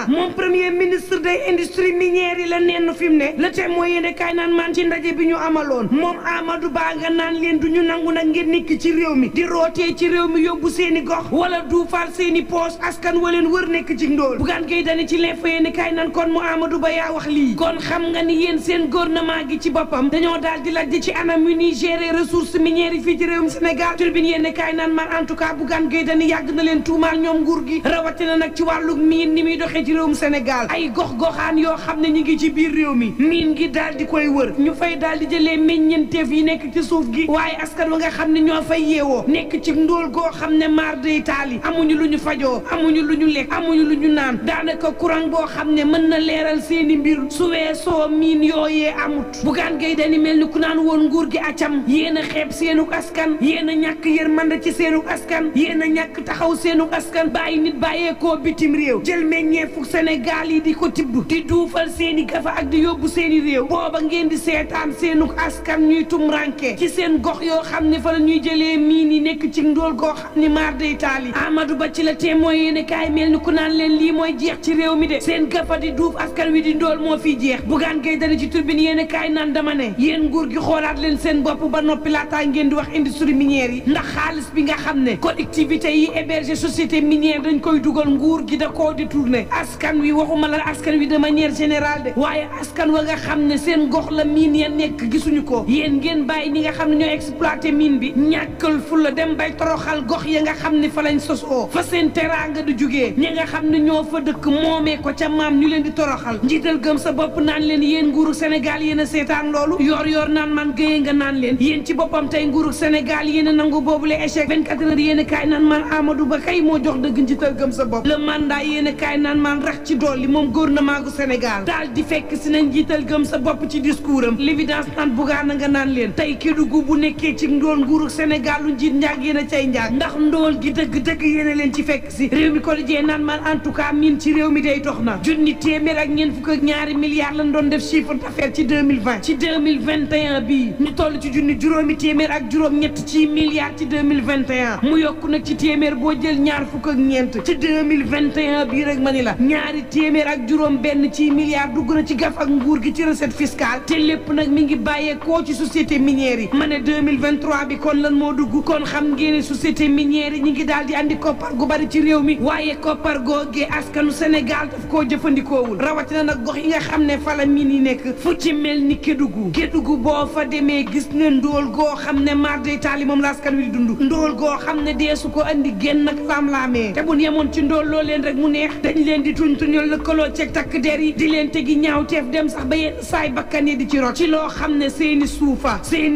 moom premier ministre des industries minières yi la nenn fi mu ne le Témoin yéene kaay naan man ci ndaje bi ñu amaloon moom Amadou Ba nga naan leen du ñu nangu nag ngeen nekk ci réew mi di rootee ci réew mi yóbbu seeni gox wala duufal seeni poos askan waleen wër nekk ci ndóol Bougane Gueye Dany ci l'info yéene kaay naan kon mu Amadou Ba yaa wax lii kon xam nga ni yéen seen gouvernement gi ci boppam dañoo daal di lajj ci anam wi ñuy gérer ressources minières yi fii ci réewum Sénégal Tribune yéene kaay naan man en tout cas Bougane Gueye Dany yàgg na leen tuumaal ñoom nguur gi rawatina nag ci wàllu miin ni muy doxee ci réewum Sénégal ay gox-goxaan yoo xam ne ñu ngi ci biir réew mi miin gi daal di koy wër ñu fay daal di jëlee meññeenteef yi nekk ci suuf gi waaye askan wa nga xam ne ñoo fay yeewoo nekk ci ndóol goo xam ne maar day taali amuñu lu ñu fajoo amuñu lu ñu lekk amuñu lu ñu naan daanaka courant boo xam ne mën na leeral seeni mbir su weesoo miin yooyee amut Bougane Gueye Dany mel ni ku naan woon nguur gi acam yéen a xeeb seenu askan yéen a ñàkk yërmande ci seenu askan yéen a ñàkk taxaw seenu askan bàyyi nit bàyyeekoo bitim réew jël meññeefu Sénégal yi di ko tibb di duufal seeni gafa ak di yóbbu seeni réew booba ngeen di seetaan seenu askan ñuy tumranke ci seen gox yoo xam ne fa la ñuy jëlee miin yi nekk ci ndóol goo xam ne maar day taali Amadou Ba ci la Témoin yéene kaay mel ni ku naan leen lii mooy jeex ci réew mi de seen gafa di duuf askan wi di ndóol moo fiy jeex Bougane Gueye Dany ci Tribune yéene kaay naan dama ne yéen nguur gi xoolaat leen seen bopp ba noppi laataa ngeen di wax industrie minière yi ndax xaalis bi nga xam ne collectivité yi héberger société minière dañ koy dugal nguur gi da koo détourné askan wi waxuma la askan wi de manière générale de waaye askan wa nga xam ne seen gox la mine ya nekk gisuñu ko yéen ngeen bàyyi ñi nga xam ne ñoo exploité mine bi ñàkkal fu la dem bay toroxal gox ya nga xam ne fa lañ sosoo fa seen teraanga du jugee ñi nga xam ne ñoo fa dëkk moomee ko ca maam ñu leen di toroxal njiital gëm sa bopp naan leen yéen nguuru Sénégal yéen a seetaan loolu yor naan man géye nga naan leen yéen ci boppam tey nguuru Sénégal yéen a nangu boobu le échec 24 heures yéen a kaay naan man Amadou Ba kay moo jox dëgg njiital gëm sa bopp le mandat yéen a kaay naan man rax ci dolli moom gouvernement gu Sénégal daal di fekk si nañ njiital gëm sa bopp ci discours am l'évidence naan Bougane nga naan leen tey Kédougou bu nekkee ci ndool nguuru Sénégal lu njiit njaag yéen a cay njaag ndax ndool gi dëgg-dëgg yéen a leen ci fekk si réew mi quotidien naan man en tout cas miin ci réew mi day dox na junni téeméer ak ñeent fukk ak ñaari milliards lañ doon def chiffre d'affaires ci 2020 ci 2021 bii ñu toll ci junni juróomi téeméer ak juróom ñett ci milliards ci 2021 mu yokku nag ci téeméer boo jël ñaar fukk ak ñeent ci 2021 bii rek ma ni la ñaari téeméer ak juróom benn ci milliards dugg na ci gaf ak nguur gi ci recette fiscale te lépp nag mi ngi bàyyeekoo ci société minière yi ma ne 2023 bi kon lan moo dugg kon xam ngeen ne société minière yi ñi ngi daal di andi koppar gu bari ci réew mi waaye koppar googee askanu Sénégal daf koo jëfandikoowul rawatina nag gox yi nga xam ne fa la mine yi nekk fu ci mel ni Kédougou boo fa demee gis ne ndóol goo xam ne mar day taali moom la askan wi di dund ndóol goo xam ne deesu ko andi génn ak laam-laamee te bu yemoon ci ndóol loo leen rek mu neex dañ leen di tuñ-tuñal lëkkaloo ceeg takk der yi di leen tegi ñaaw teef dem sax ba yenn saay bakkan yi di ci rot ci loo xam ne seeni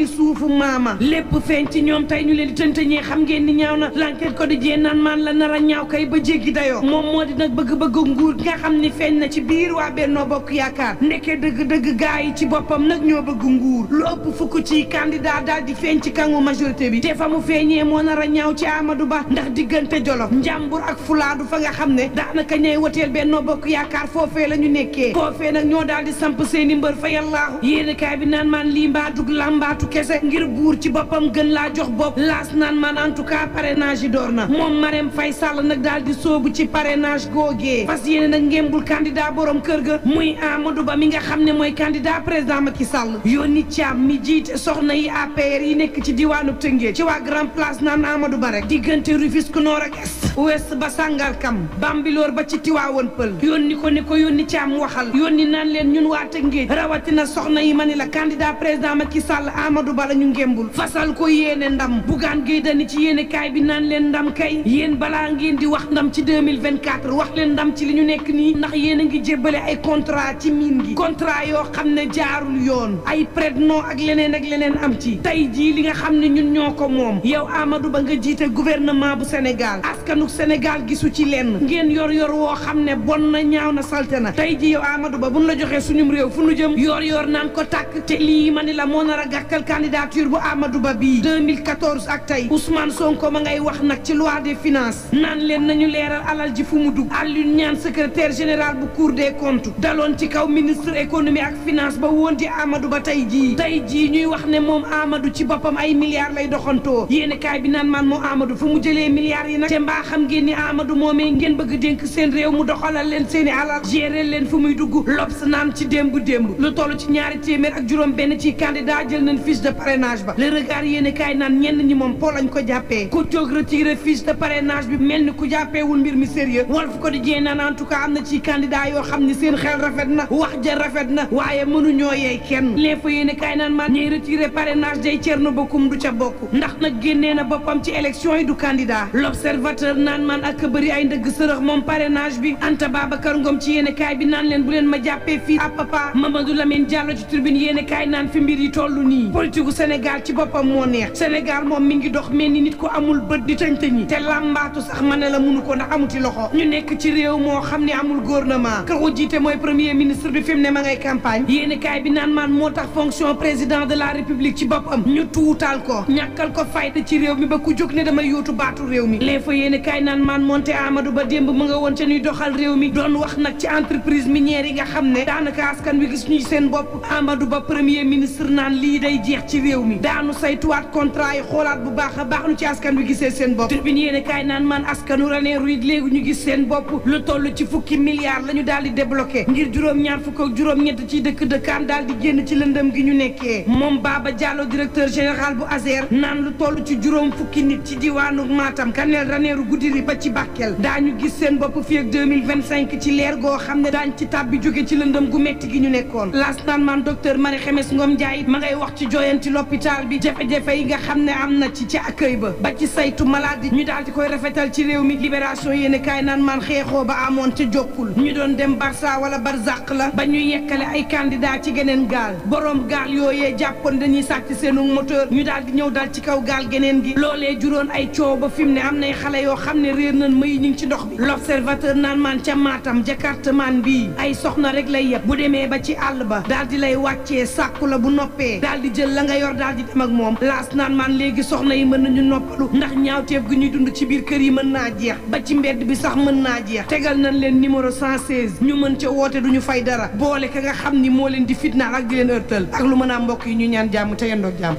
suufu maama lépp feeñ ci ñoom tey ñu leen di tëntëñee xam ngeen ni ñaaw na l'enquête ko di jee naan maan la nar a ñaaw kay ba jéggi dayoo moom moo di nag bëgg-bëgg nguur nga xam ni feeñ na ci biir waa Benno Bokk Yaakaar nekkee dëgg-dëgg gaa yi ci boppam nag ñoo bëgg nguur lu ëpp fukk ci candidat daal di feeñ ci kangu majorité bi te fa mu feeñee moo nar a ñaaw ci Amadou Ba ndax diggante Jolof Njàmbur ak Fulaadu fa nga xam ne daanaka ñay woteel Benno Bokk Yaakaar foofee la ñu nekkee foofee nag ñoo daal di samp seeni mbër fa yàllaahu yéen kaay bi naan maan lii mbaatug làmbaatu kese ngir buur ci boppam gën laa jox bopp laas naan maan en tout cas parrainage yi door na moom Marème Faye Sall nag daal di soobu ci parrainage googee fas yéene nag ngémbul candidat borom kër ga muy Amadou Ba mi nga xam ne mooy candidat président Macky Sall yónni Thiam mi jiite soxna yi APR yi nekk ci diwaanu Tëngéej ci waa Grand Place naan Amadou Ba rek diggante Rufisque Nord ak Est ouest ba Sangalkam Bambilor ba ci Tivaouane Peulh yónni ko ne ko yónni Thiam waxal yónni naan leen ñun waa Tëngéej rawatina soxna yi ma ni la candidat président Macky Sall Amadou Ba la ñu ngémbul fasal ko yéene ndam Bougane Gueye Dany ci yéene kaay bi naan leen ndam kay yéen balaa ngeen di wax ndam ci 2024 wax leen ndam ci li ñu nekk nii ndax yéen a ngi jébbale ay contrat ci mine gi contrat yoo xam ne jaarul yoon ay prête-nom ak leneen am ci tey jii li nga xam ne ñun ñoo ko moom yow Amadou Ba nga jiite gouvernement bu Sénégal askanu Sénégal gisu ci lenn ngeen yor woo xam ne bon na ñaaw na salte na tey jii yow Amadou Ba buñ la joxee suñum réew fu nu jëm yor naan ko tàkk te lii ma ni la moo nar a gàkkal candidature bu Amadou Ba bii 2014 ak tey Ousmane Sonko ma ngay wax nag ci loi des finances naan leen nañu leeral alal ji fu mu dugg Alioune Niane secrétaire général bu Cour des comptes daloon ci kaw ministre économie ak finance ba woon di Amadou Ba tey jii ñuy wax ne moom Amadou ci boppam ay milliards lay doxantoo yéeni kaay bi naan man moo Amadou fu mu jëlee milliards yi nag te mbaa xam ngeen ni Amadou moomee ngeen bëgg dénk seen réew mu dox doxalal leen seeni alal gérer leen fu muy dugg L'Obs naan ci démb lu toll ci ñaari téeméer ak juróom benn ci candidat jël nañ fiche de parrainage ba Le Regard yéene kaay naan ñenn ñi moom po lañ ko jàppee ku jóg retiré fiche de parrainage bi mel ni ku jàppeewul mbir mi sérieux Walf Quotidien naan en tout cas am na ci candidat yoo xam ni seen xel rafet na wax ja rafet na waaye mënuñoo yeey kenn L'Info yéene kaay naan man ñey retiré parrainage day Thierno Bocoum du ca bokk ndax nag génnee na boppam ci élection yi du candidat L'Observateur naan man ak bëri ay ndëgg sërëx moom parrainage bi Anta Babacar Ngom ci yéene kaay bi naan leen bu leen ma jàppee fii à papa Mamadou Lamine Diallo ci Tribune yéene kaay naan fi mbir yi toll nii politique gu Sénégal ci boppam moo neex Sénégal moom mi ngi dox mel ni nit ko amul bët di tëñ-tëñi te làmbaatu sax ma ne la munu ko ndax amuti loxo ñu nekk ci réew moo xam ne amul gouvernement ka ko jiite mooy premier ministre bi fi mu ne ma ngay campagne yéene kaay bi naan maan moo tax fonction président de la république ci boppam ñu tuutal ko ñàkkal ko fayda ci réew mi ba ku jóg ne damay yóotu baatu réew mi L'Info yéene kaay naan maan monte Amadou Ba démb mu nga woon ca ñuy doxal réew mi doon wax nag ci entreprise minière yi nga xam ne daanaka askan wi gis ñuy seen bopp Amadou Ba premier ministre naan lii day jeex ci réew mi daanu saytuwaat contrat yi xoolaat bu baax a baax nu ci askan wi gisee seen bopp Tribune yéene kaay naan man askanu Ranérou it léegi ñu gis seen bopp lu toll ci fukki milliards la ñu daal di débloqué ngir juróom-ñaar fukk ak juróom-ñett ci dëkkaan daal di génn ci lëndëm gi ñu nekkee moom Baba Diallo directeur général bu ASER naan lu toll ci juróom fukki nit ci diwaanu Matam Kanel Ranérou Goudiri ba ci Bakel daañu gis seen bopp fii ak 2025 ci leer goo xam ne daañ ci tàbbi jóge ci lëndëm gu metti gi ñu nekkoon laas naan man docteur Marie Khemesse Ngom Ndiaye ma ngay wax ci joyanti l'hôpital bi jafe-jafe yi nga xam ne am na ci accueil ba ci saytu maladie ñu daal di koy rafetal ci réew mi Libération yéene kaay naan man xeexoo ba amoon te jokkul ñu doon dem Barça wala Barzak la ba ñuy yekkale ay candidat ci geneen gaal borom gaal yooyee jàppoon dañuy sàcc seenu moteur ñu daal di ñëw dal ci kaw gaal geneen gi loolee juróon ay coow ba fi mu ne am nay xale yoo xam ne réer nañ may ñu ngi ci ndox bi L'Observateur naan man ca Matam jakartamaan bii ay soxna rek lay yeb bu demee ba ci àll ba daal di lay wàccee sàkku la bu noppee daal di jël la nga yor daal di dem ak moom laas naan man léegi soxna yi mën nañu noppalu ndax ñaawteef gi ñuy dund ci biir kër yi mën naa jeex ba ci mbedd bi sax mën naa jeex tegal nañ leen numéro 116 ñu mën ca woote duñu fay dara boole ka nga xam ni moo leen di fitnaal ak di leen ërtal ak lu mën a mbokk yi ñu ñaan jàmm te yendoog jàmm